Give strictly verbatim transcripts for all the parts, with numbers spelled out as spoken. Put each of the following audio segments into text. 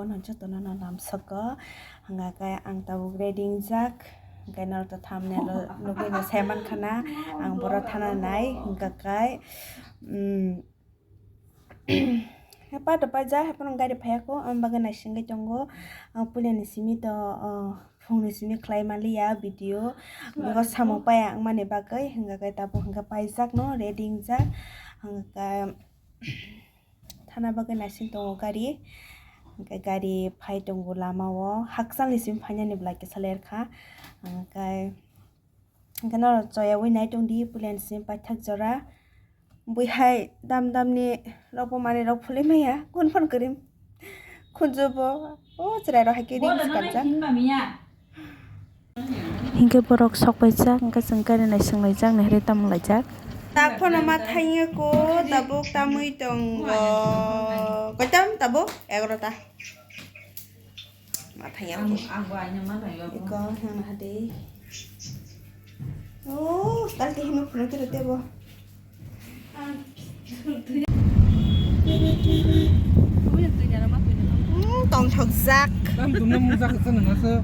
Jotono no lamsogo, hwnka khe ang tabuk ready wngjak, hwnka khe norok to thumbnail o nugwi no sai mankha na, ang boro thana nai, hwnka khe, mm, hepa to paijak, hepa no gari phaiya kho, ang bagwi naisingwi tongo, ang puila ni simi to, oh, phung ni simi khlai manliya video, bego samung paiya wngmani bagwi, hwnka khe tabuk hwnka paijak no ready wngjak, hwnka khe. Thana bagwi naising tongo gari, hwnkhe gari phai tongo lama o, hakchal ni simi phainani belai kisa lerkha, hwnkhe, hwnkhe norok choyaui nai tongdi puila ni simi paithak jora, bui hai dam dam ni rok bo manwi rok phulwi maya, kun phano kwrwi khunju bo, o chwrai rok hai khe ring swkajak. Hinkhe borok sok paijak, hinkhe chwng gari naising laijak, nahirwi tamo laijak. Tak phano ma thangya ko, tabuk tamwi tongo. Koitam tabuk? Egarota. Ma thangya ko. Iko, hwnna hadi. Oh, tal ke hino phunuk tiro tebo. Hmm, tongthokjak. Tam tumna mungsa khe chwng nangsa.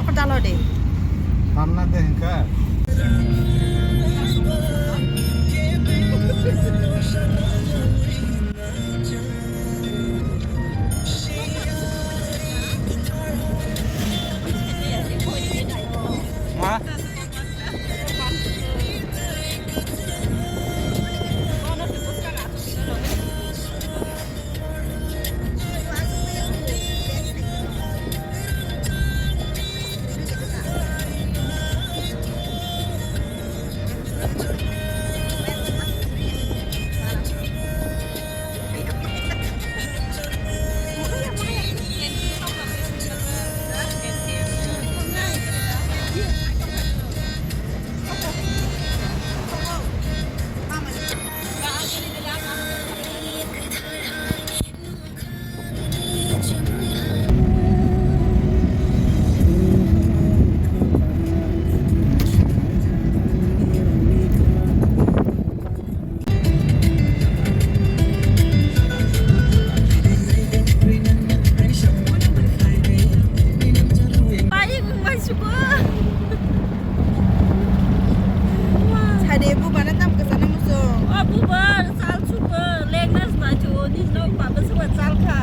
Apa dalo de? Tamna de hingka. Sade buba na tam kwchana muchung. O buba, chal chuba, lengna sna chu, ni nok baba suba chal kha.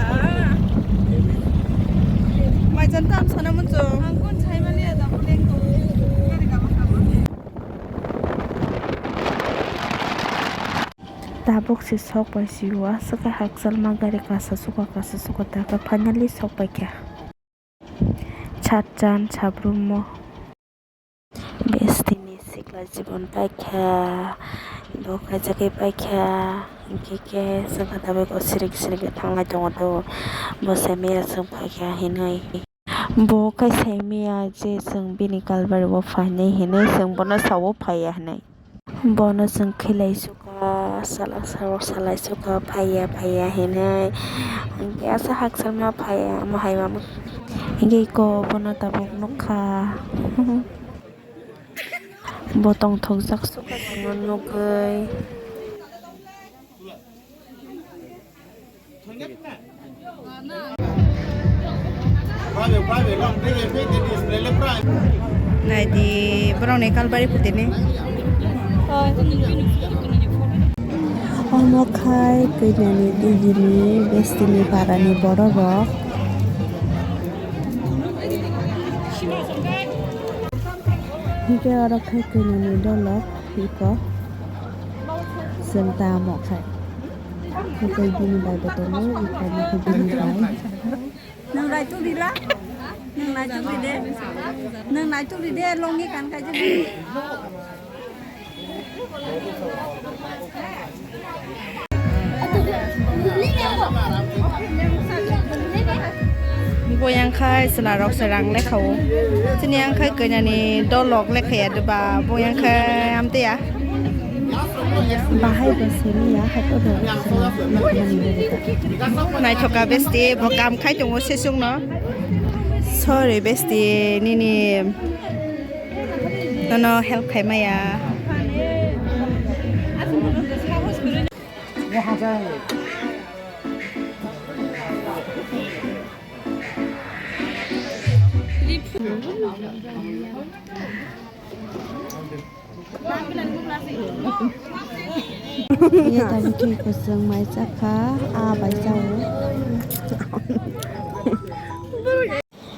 Mai jan tam sana muchung. Ang kon sai mani ada ko leng ko. Kari kama kama. Tabuk se sok pai si o, aswk hakchal ma gari kasa suka, kasa suka, ta khe finally sok pai kha. Satjan sabrum mo. Besti ni sikla jibon paikha, bo khaijagwi paikha, hinkhe khe chwngkha tabuk o sirik sirik thanglai tongo, bo saimaya chwng paikha hinwi. Bo khe saimaya je chwng bini kalbari o phainai hinwi, chwng bono sao phaiya hinwi. Bono chwng khelai sukha, sala sao salai sukha, phaiya phaiya hinwi. Hinkhe asa hakchalma phaiya, omo hai mama. Hinkhe eko bono tabuk nukha. Bo tongthokjak sukha chwngno nugwi. Naidi, borokni kalbari phuti ni. Omo khai kaitorni digini bestini parani bororok. Hinkhe oro khai kaitorni dolok iko. Chwng tamo khai. Hinkhe bini bai bo tongo, iko hinkhe bini bai. Nwng naituk rila? Nwng naituk ride? Nwng naituk ride, longi kan kaijak. Bo yang khai chwla rok se rang lekha o. Chini yang khai kanya ni dolok lekha ya deba. Bo yang khai amte ya. Bahai bo simi ya, hai to do. Naithoka besti, bo kam khai tongo sesung no. Sorry besti, nini nono help khai maya. Ye tamo khe kwchwng mai chakha, a bai chao.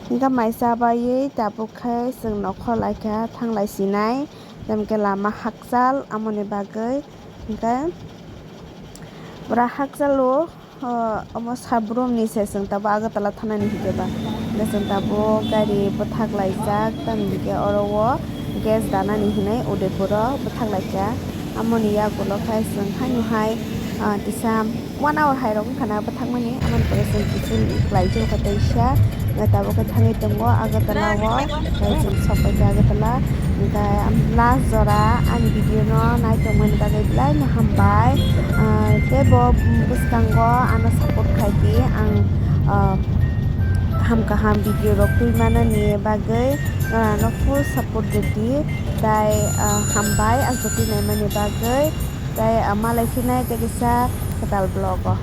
Hingkhe mai cha baiwi tabuk khe chwng nokho laikha, thanglai sinai, tamokhe lama hakchal, amoni bagwi hingkhe pura hakchalo. O, omo Sabroom ni se chwng tabuk Agartala thanani hwnkhe ba. Hwnkhe chwng tabuk gari bwthak laijak, tamni hwnkhe oro o gas danani hinwi Udaipur o bwthak laikha. Amoni yagulo khe chwng haino hai, ah, kisa one hour hai rok wngkha na bwthakmani, amoni pore chwng kiphil khlaijak kha teisa. Hwnkhe tabuk khe thangwi tongo Agartala o, tei chwng sok pai kha Agartala. Hwnkhe last jora ani video no nai tongmani bagwi belai no hambai. Ah, tei bo bwskango ano support khai di, ang, ah, kaham kaham video rok twi manani bagwi norano full support rwdi, tei, ah, hambai ang twi naimani bagwi, tei, ah, malai sinai tei kisa kwtal vlog o.